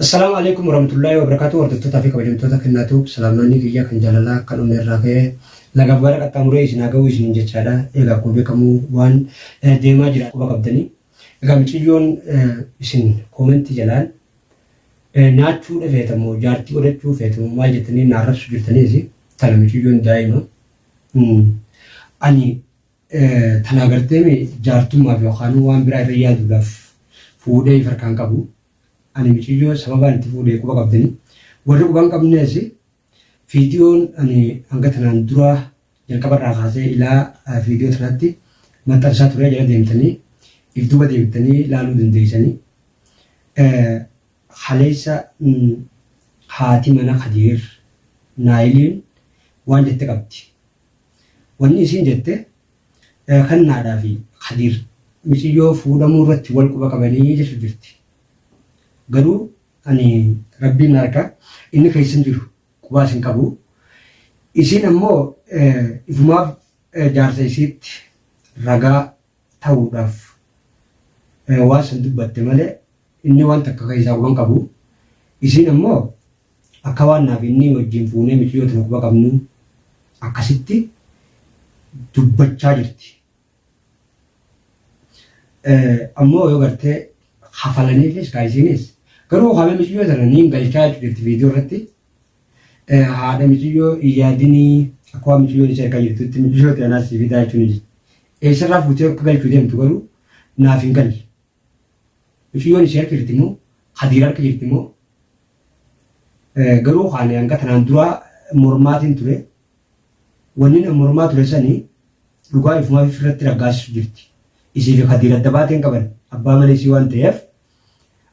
Assalaamu alaikum warahmatullaahi wabarakaatu. Hordoftootaa fi kabajamtoota Kennaatu, salaammanni kiyya kan jaalalaa kan onnee irraa ka'e lagaaf gaara qaxxaamuree isin haa ga'u isiniin jechaadha. Egaa akkuma beekamu waan deemaa jira quba qabdanii. Egaa miciyyoon isin koomentii jalaan nyaachuu feetamoo, jaartii godhachuu feetamoo, maal jettanii na arrabsu jirtaniis, tana miciyyoon daa'ima. Ani tana agartee jaartummaaf yookaan waan biraa irra yaaduudhaaf fuudhee if harkaan qabu. Ani miciyyoo sababaan itti fuudhee quba qabdanii. Warri quba hin qabnees, viidiyoon ani hanga tanaan dura jalqabarraa kaasee ilaa viidiyoo tanaatti maxxansaa ture jala deemtanii if duuba deebitanii laaluu dandeessanii. Kaleessa haati mana Kadiir Naayiliin waan jette qabdi. Wanni isiin jette, Kennaadhaa fi Kadiir miciyyoo fuudhamuu irratti wal quba qabanii jechu jirti. Garuu ani Rabbiin na arka, inni keessa hin jiru, qubaas hin qabu. Isiin ammoo ifumaaf jaarsa isiitti ragaa ta'uudhaaf waan san dubbatte malee inni waan takka keessaa quba hin qabu. Isiin ammoo akka waan naaf inni wajjin fuunee miciyyoo tana quba qabnu akkasitti dubbachaa jirti. Ammoo yoo gartee kafalaniifis kaa isiinis garuu kaamee miciyyoo tana niin galchaa jechuu jirti viidiyoo irratti. Haadha miciyyoo hin yaadinii, akka waan miciyyoon ishee harkaa jirtutti miciyyoo tana si fidaa jechuun ni jirti. Eessarraa fuutee akka galchuu deemtu garuu naaf hin galle. Miciyyoon ishee harka jirti moo, Kadiir harka jirti moo? Garuu kaane hanga tanaan duraa mormaatiin ture. Wanni an mormaa ture sani dhugaa ifumaaf ifirratti raggaasisu jirti. Isii fi Kadiir adda baateen qaban, abbaa mana isii waan ta'eef.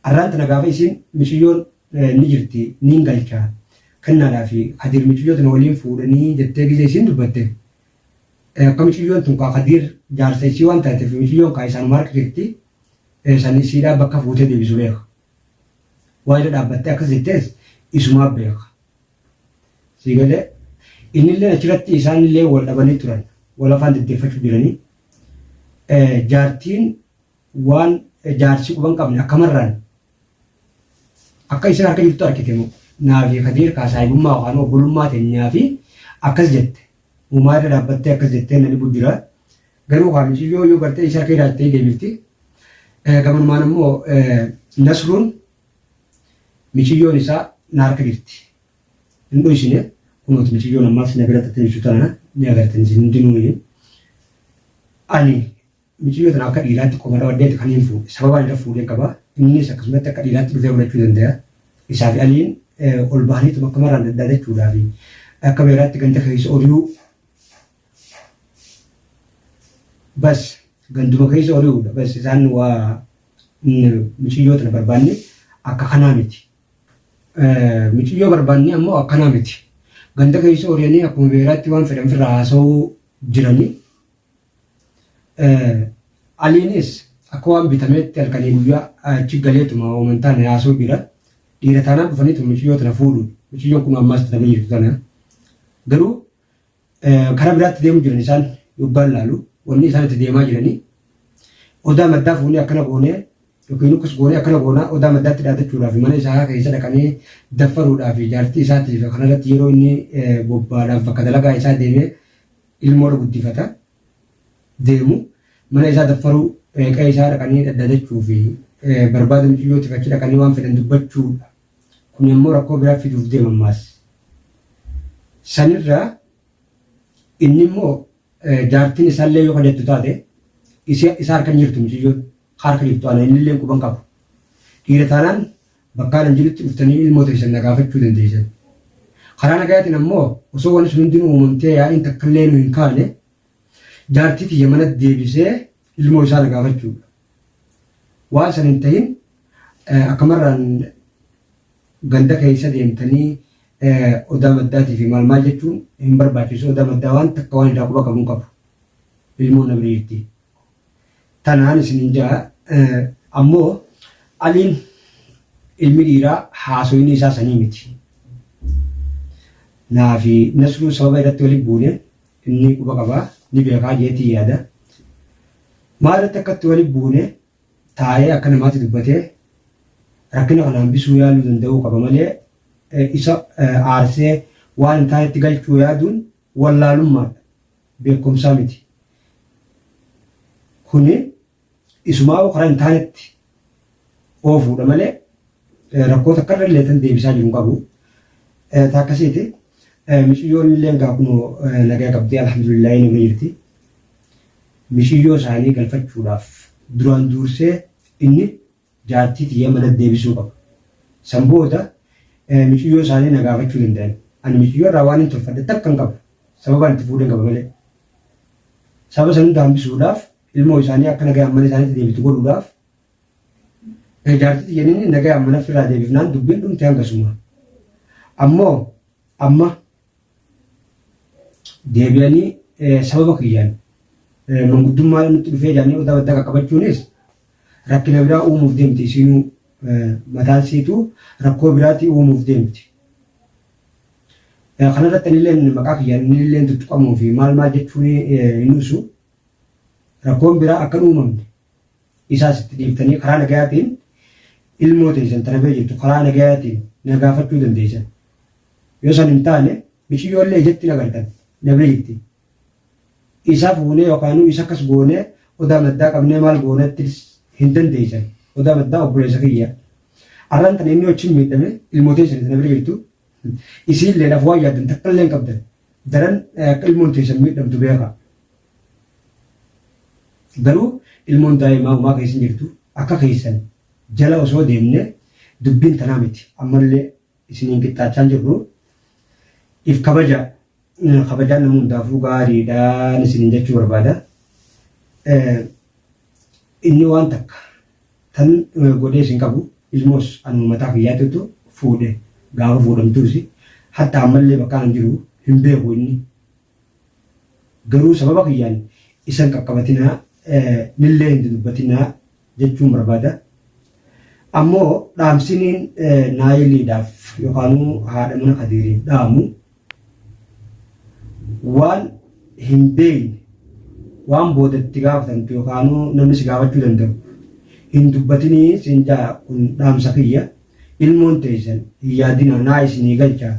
Arraan tana gaafa isiin miciyyoon ni jirti, niin galcha, Kennaadhaa fi Kadiir miciyyoo tana waliin fuudhanii jettee gizee isiin dubbatte, akka miciyyoon tun kaa Kadiir jaarsa isii waan taateef miciyyoon kaa isaanuma harka jirti, san isiidhaa bakka fuutee deebisu beeka. Waa irra dhaabbattee akkas jettees isumaa beeka. Sii galee? Innillee achirratti isaanillee wal dhabanii turan. Wal afaan deddeeffachuu jiranii. Jaartiin waan jaarsi quba hin qabne akkamarraan akka isin harka jirtu argite moo, naa fi Kadiir kaa saahibummaa yookaan obbolummaa teenyaa fi akkas jette. Uumaa irra dhaabbattee akkas jettee na dhibu jira. Garuu kaa miciyyoo yoo gartee isa harka jiraattee deebifti. Gamanumaan ammoo Nasruun miciyyoon isaa na harka jirti. Hin dhoysine, kunooti miciyyoon ammaas na bira tatteessu tana ni agartan isin hundinuu. Ani miciyyoo tana akka dhiiraatti qoma dhawaddeeti kan hin fuudhe. Sababaan irra fuudhee qaba. Innis akkasumatti akka dhiiraatti dhufee godhachuu danda'a. Isaa fi Aliin ol bahaniituma akka marraan daddaadachuudhaa fi akka beeraatti ganda keessa ori'uu, bas ganduma keessa ori'uudha. Bas isaan waa miciyyoo tana barbaanne akka kanaa miti. Miciyyoo barbaanne ammoo akkanaa miti. Ganda keessa ori'anii akkuma beeraatti waan fedhan firraa haasa'uu jiranii. Aliinis akka waan bitameetti halkanii guyyaa achi galeetuma hooma hin taane haasa'u jira. Dhiira taanaan dhufaniitu miciyyoo tana fuudhu. Miciyyoon kun ammaas bitamee jirtu tana. Garuu karaa biraatti deemu jiran isaan yoggaan laalu, wanni isaan itti deemaa jiranii odaa maddaa fuunee akkana goonee yookiin akkas goonee akkana goonaa, odaa maddaatti dhaadachuudhaaf, mana isaa keessa dhaqanii daffaruudhaaf, jaartii isaatiif kanarratti yeroo inni bobbaadhaaf bakka dalagaa isaa deemee ilmoodha guddifata deemu mana isaa daffaruu, qe'ee isaa dhaqanii dhaddaadachuu fi barbaada mucayyootiif achi dhaqanii waan fedhan dubbachuudha. Kun immoo rakkoo biraa fiduuf deema ammaas. Sanirraa inni immoo jaartiin isaallee yoo kajettu taate isa harka hin jirtu mucayyoon, harka jirtu ana inni illee quban qabu. Dhiira taanaan bakka an jirutti dhuftanii ilmoo teessan na gaafachuu dandeessan. Karaa nagayaatiin ammoo osoo wanni sun hundinuu uumamtee yaa'iin takkallee nu hin kaane jaartii tiyya mana deebisee ilmoo isaa na gaafachuudha. Waan san hin tahin akkamarraan ganda keessa deemtanii odaa maddaatii fi maal maal jechuun hin barbaachisu. Odaa maddaa waan takka waan irraa quba qabu hin qabu. Ilmoon na bira jirti. Tanaan isiniin ja'a. Ammoo Aliin ilmi dhiiraa haasoyni isaa sanii miti. Naa fi Nasruu sababa irratti walitti buune inni quba qabaa, ni beekaa jeetii yaada. Maal irratti akkatti walitti buune taa'ee akka namaatti dubbatee rakkina kana hambisuu yaaluu danda'uu qaba malee isa aarsee waan hin taanetti galchuu yaaduun wallaalummaadha. Beekumsaa miti. Kuni isumaa'uu karaa hin taanetti oofuudha malee rakkoo takka irra illee tan deebisaa jiru hin qabu. Ta akkasiiti. Miciyyoon illee egaa kunoo nagaa qabdee alhamdulillaahi nu bira jirti. Miciyyoo isaanii galfachuudhaaf duraan duursee inni jaartii tiyya mana deebisuu qaba. San booda miciyyoo isaanii na gaafachuu danda'an. Ani miciyyoo irraa waan hin tolfadhe takka hin qabu. Sababaan itti fuudheen qaba malee. Sababa san hunda hambisuudhaaf ilmoo isaanii akka nagayaan mana isaaniitti deebitu godhuudhaaf jaartii tiyya inni nagayaan mana ofirraa deebifnaan dubbiin dhumte hangasuma. Ammoo amma deebi'anii sababa kiyyaan manguddummaa nutti dhufee jedhanii odaa baddaa qaqqabachuunis rakkina biraa uumuuf deemti isiinuu mataan siitu rakkoo biraatii uumuuf deemti. Kanarratti anilleen maqaa kiyyaan innilleen tuttuqamuu fi maal maal jechuun hin usu rakkoon biraa akka hin uumamne isaas itti dhiiftanii karaa nagayaatiin ilmoo teessan tana bira jirtu karaa nagayaatiin na gaafachuu dandeessan. Yoo san hin taane miciyyoollee ijatti hin agartan na bira jirti. Isa fuunee yookaanuu isa akkas goonee odaa maddaa qabnee maal goonettis hin dandeessan. Odaa maddaa obboleessa kiyya. Arraan tana inni wajjin miidhame ilmoo teessan tana bira jirtu isiilleedhaaf waan yaaddan takka illee hin qabdan. Daran akka ilmoon teessan miidhamtu beekaa. Garuu ilmoon daa'imaa homaa keessa hin jirtu akka keessan jala osoo deemne dubbiin tanaa miti ammallee isiniin qixxaachaa hin jirru if kabaja kabajaan nama hundaafuu gaariidhaan isiniin jechuu barbaada. Inni waan takka tan godhee isin qabu ilmoos anuma mataa kiyyaatitu fuudhe gaafa fuudhamtuus hatta ammallee bakka an jiru hin beeku inni. Garuu sababa kiyyaan isa hin qaqqabatinaa, nillee hin dudubbatinaa jechuun barbaada. Ammoo dhaamsiniin Naayiliidhaaf yookaanuu haadha mana Kadiiriif dhaamu waan hin beekne waan booda itti gaafatamtu yookaanuu namni si gaafachuu danda'u hin dubbatinii siin ja'a kun dhaamsa kiyya ilmoon teessan hin yaadinaa naa isinii galcha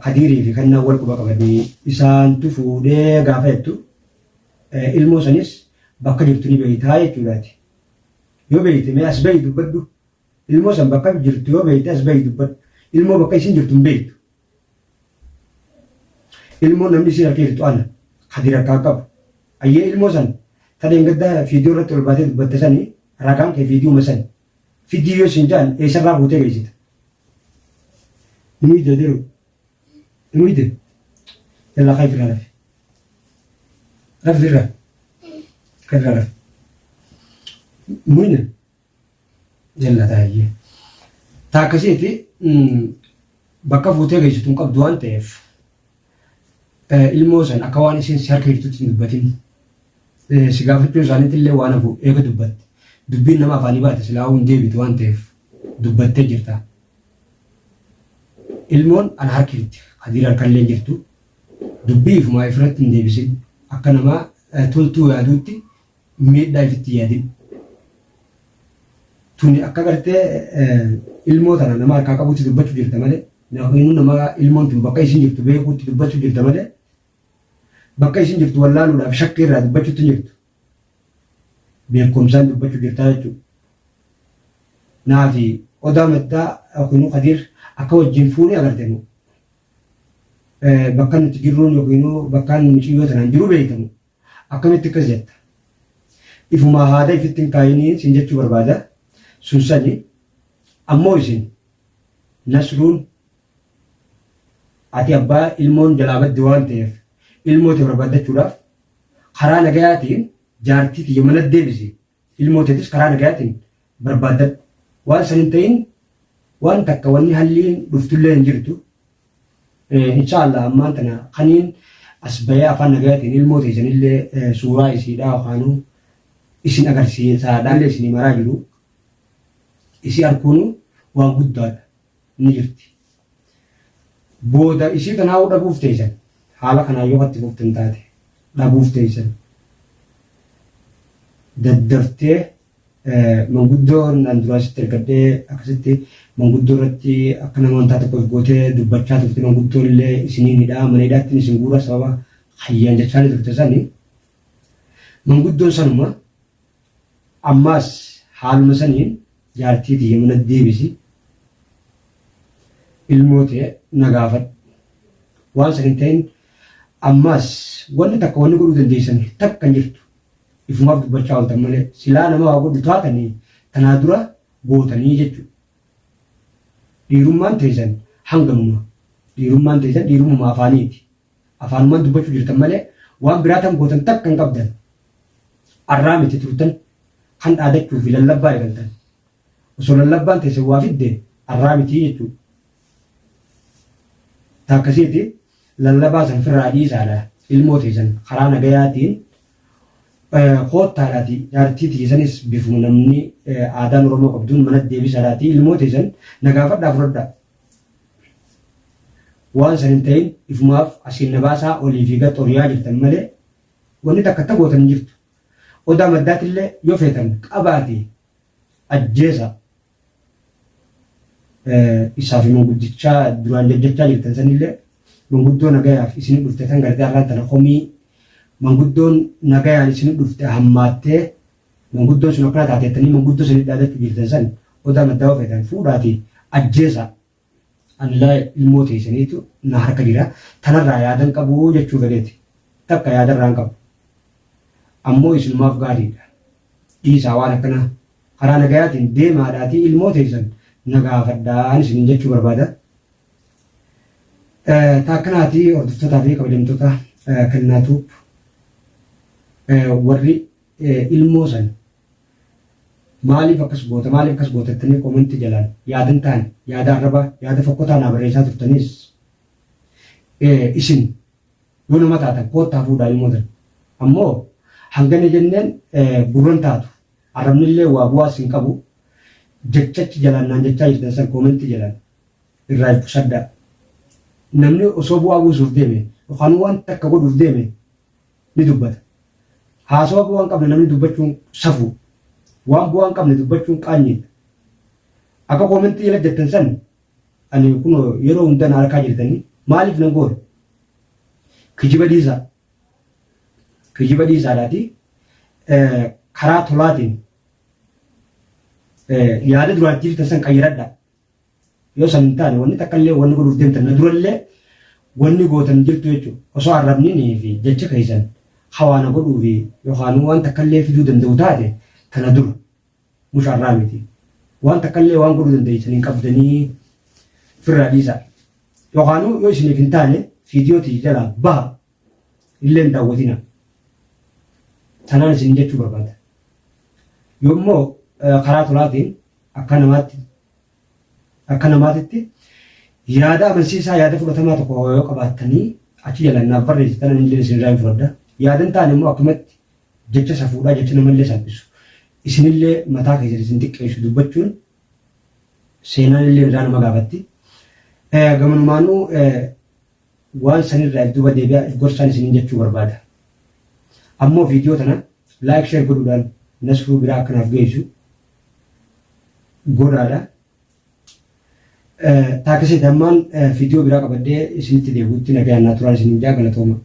Kadiirii fi Kannaan wal quba qabanii isaantu fuudhee gaafa jettu ilmoo sanis bakka jirtu ni beeytaa jechuudhaati. Yoo beeyte mee as bahi dubbadhu. Ilmoo san bakka jirtu yoo beeyte as bahi dubbadhu. Ilmoo bakka isin jirtu hin beeytu. Ilmoo namni isin harka jirtu ana. Kadiir harkaa qabu. Ayyee ilmoo san ta dheengadda fiidiyoo irratti ol baatee dubbatte sani ragaan kee fiidiyuma sani. Fiddii yoo isin ja'an eessarraa fuutee geessita? Inni ija jiru. Inni ija. Yalla kai firraa rafi. Rafi firraa. Kai firraa rafi. Muyne. Yalla taayyee. Taa akkasiiti bakka fuutee geessitu hin qabdu waan ta'eef ilmoo san akka waan isin si harka jirtutti hin dubbatin. Si gaafachuun isaaniitti illee waan hafu eega dubbatte. Dubbiin nama afaanii baate silaa hin deebitu waan ta'eef dubbattee jirta. Ilmoon ana harka jirti. Kadiir harka illee hin jirtu. Dubbii ifumaa ifirratti hin deebisin. Akka namaa toltuu yaaduutti miidhaa ifitti hin yaadin. Tuni akka gartee ilmoo tana nama harkaa qabutti dubbachuu jirta malee yookiin nama ilmoon tun bakka isin jirtu beekuutti dubbachuu jirta malee bakka isin jirtu wallaaluudhaaf shakkii irraa dubbachuutti hin jirtu. Beekumsaan dubbachuu jirtaa jechuudha. Naafi odaa maddaa yookiin Kadiir akka wajjin fuunee agarte moo bakka nuti jirruun yookiin bakka mucayyoo tanaan jiru beektamu Akkamitti akkas jetta? Ifumaa haada ifitti hin kaayinii sin jechuu barbaada. Sun sani. Ammoo isin Nasruun ati abbaa ilmoon jalaa badde waan ta'eef ilmoo tee barbaaddachuudhaaf karaa nagayaatiin jaartii tiyya mana deebisi. Ilmoo teetis karaa nagayaatiin barbaaddadhu. Waan san hin ta'in waan takka wanni halliin dhuftullee hin jirtu. Insha Allah ammaan tana kaniin as bahee afaan nagayaatiin ilmoo teessanillee suuraa isiidhaa yookaanuu isin agarsiisaadhaallee isinii maraa jiru. Isii arkuunu waan guddaadha ni jirti. Booda isii tanaa'uu dhabuuf teessan haala kanaan yoo katti fuftan taate dhabuuf teessan. Daddaftee Manguddoon an duraa sitti ergadhee akkasitti manguddoo irratti akka nama wantaa tokko if gootee dubbachaa turte manguddoon illee isiniin hidhaa mana hidhaattiin isin guura sababa hayyaan jechaanii turte sani. Manguddoon sanuma ammaas haaluma saniin jaartii tiyya mana deebisi ilmoo tee na gaafadhu. Waan san hin ta'in ammaas wanni takka wanni godhuu dandeessan takka hin jirtu. Ifumaaf dubbachaa ooltan malee silaa nama waa godhu taatanii tanaa dura gootanii jechuudha. Dhiirummaan teessan hanganuma. Dhiirummaan teessan dhiirummuma afaaniiti. Afaanumaan dubbachuu jirtan malee waan biraa tan gootan takka hin qabdan. Arraa miti turtan kan dhaadachuu fi lallabbaa eegaltan. Osoo lallabbaan teessan waa fidde arraa miti jechuudha. Ta akkasiiti lallabaa san firraa dhiisaadha. Ilmoo teessan karaa nagayaatiin koottaadhaati jaartii teessanis bifuma namni aadaan Oromoo qabduun mana deebisaadhaati ilmoo teessan na gaafadhaa fudhadhaa. Waan san hin ta'in ifumaaf asiin na baasaa olii fi gad xoriyaa jirtan malee wanni takka ta gootan hin jirtu. Odaa maddaatillee yoo feetan qabaati ajjeesa. Isaa fi manguddichaa duraan jajjachaa jirtan sanillee manguddoo nagayaaf isin dhufte tan gartee har'aan tana komii manguddoon nagayaan isin dhufte hammaattee manguddoon sun akkana taateettanii manguddoo sanii dhaadachuu jirtan san odaa maddaa yoo feetan fuudhaati ajjeesa. Anilaa ilmoo teessaniitu na harka jira tanarraa yaadan qabu jechuu fedheeti. Takka yaadarraa hin qabu. Ammoo isinumaaf gaariidha. Dhiisaa waan akkanaa. Karaa nagayaatiin deemaadhaatii ilmoo teessan na gaafadhaan isiniin jechuu barbaada. Ta akkanaati hordoftootaa fi kabajamtoota Kennaa Tube warri ilmoo san maaliif akkas goota maaliif akkas goota jettanii koomentii jalaan yaada hin taane yaada arrabaa yaada fokkotaa naa barreessaa turtanis isin yoo nama taatan koottaa fuudhaa ilmoo tan ammoo hangana jenneen gurran taatu arrabnillee waa bu'aas hin qabu jechachi jalaan naan jechaa jirtan san koomentii jalaan irraa if qusadhaa namni osoo bu'aa buusuuf deeme yookaan waan takka godhuuf deeme ni dubbata. Haasawa bu'aa hin qabne namni dubbachuun safuu. Waan bu'aa hin qabne dubbachuun qaanyiidha. Akka koomentii jala jettan san ani kunoo yeroo hunda na harkaa jirtanii maaliif nan goone? Kijiba dhiisaa. Kijiba dhiisaadhaati karaa tolaatiin yaada duraan jirtan san qayyaradhaa. Yoo san hin taane wanni takka illee wanni godhuuf deemtan na dura illee wanni gootan hin jirtu jechuudha. Osoo arrabninii fi jecha keessan hawaa na godhuu fi yookaan waan takka illee fiduu danda'u taate tana dura mushaarraa miti. Waan takka illee waan godhuu dandeessan hin qabdanii ofirraa dhiisaa. Yookaan yoo isiniif hin taane viidiyoo tiyya jalaa baha illee hin daawwatina. Tanaan isin jechuu barbaada. Yoommoo karaa tolaatiin akka namaatti akka namaatitti yaada amansiisaa yaada fudhatamaa tokko yoo qabaattanii achi jalaan naaf barreessitan ani illee isinirraa hin fudhadha. Yaada hin taane immoo akkumatti jecha safuudhaa jecha namallee salphisu. Isinillee mataa keessan isin xiqqeessu dubbachuun seenaan illee irraa nama gaafatti. Gamanumaanuu waan sanirraa if duuba deebi'aa if gorsaan isiniin jechuu barbaada. Ammoo viidiyoo tana like share godhuudhaan Nasruu biraa akka naaf geessu godhaadha. Taakisee ammaan viidiyoo biraa qabadhee isinitti deebi'utti nagayaan naa turaan isiniin jaa galatooma.